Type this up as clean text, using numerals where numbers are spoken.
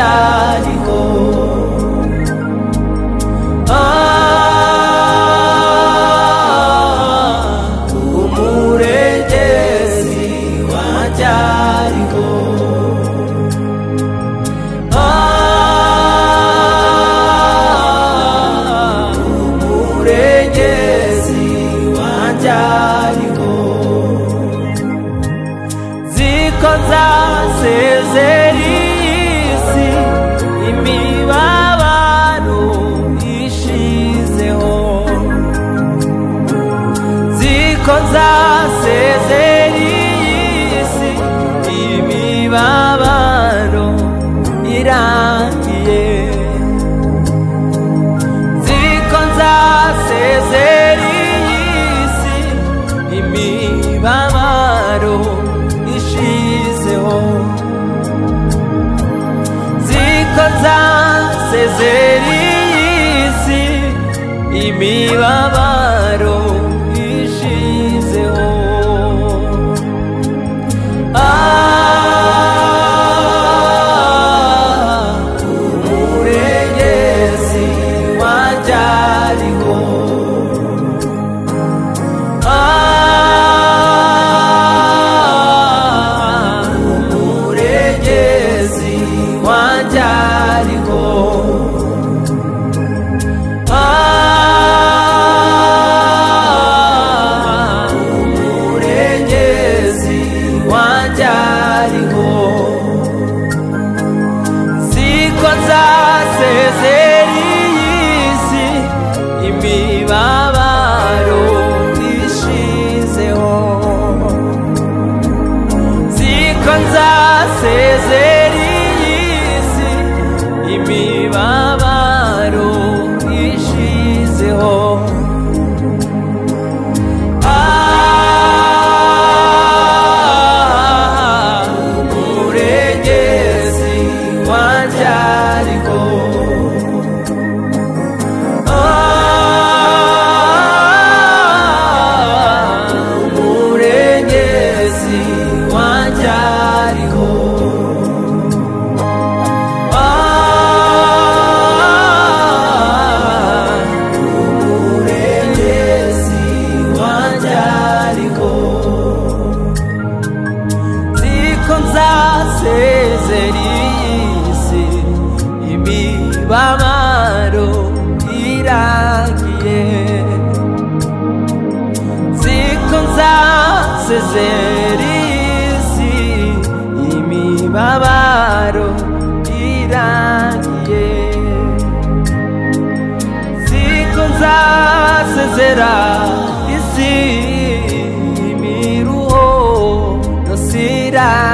Ariho. Umurengezi wanjye ariho. Umurengezi wanjye ariho. Ziko nzasezera isi imibabaro ishizeho. Ziko nzasezera isi imibabaro irangiye. Ziko nzasezera isi imibabaro ishizeho. Ziko nzasezera isi imibabaro ishizeho. Umurengezi wanjye ariho. Umurengezi wanjye ariho. Umurengezi wanjye ariho. Ziko nzasezera isi imibabaro ishizeho. Ziko nzasezera isi imibabaro ishizeho. Umurengezi wanjye ariho. Umurengezi wanjye ariho. Umurengezi wanjye ariho. Ziko nzasezera isi imibabaro irangiye. Ziko nzasezera isi imibabaro irangiye. Ziko nzasezera isi imiruho yose irangiye.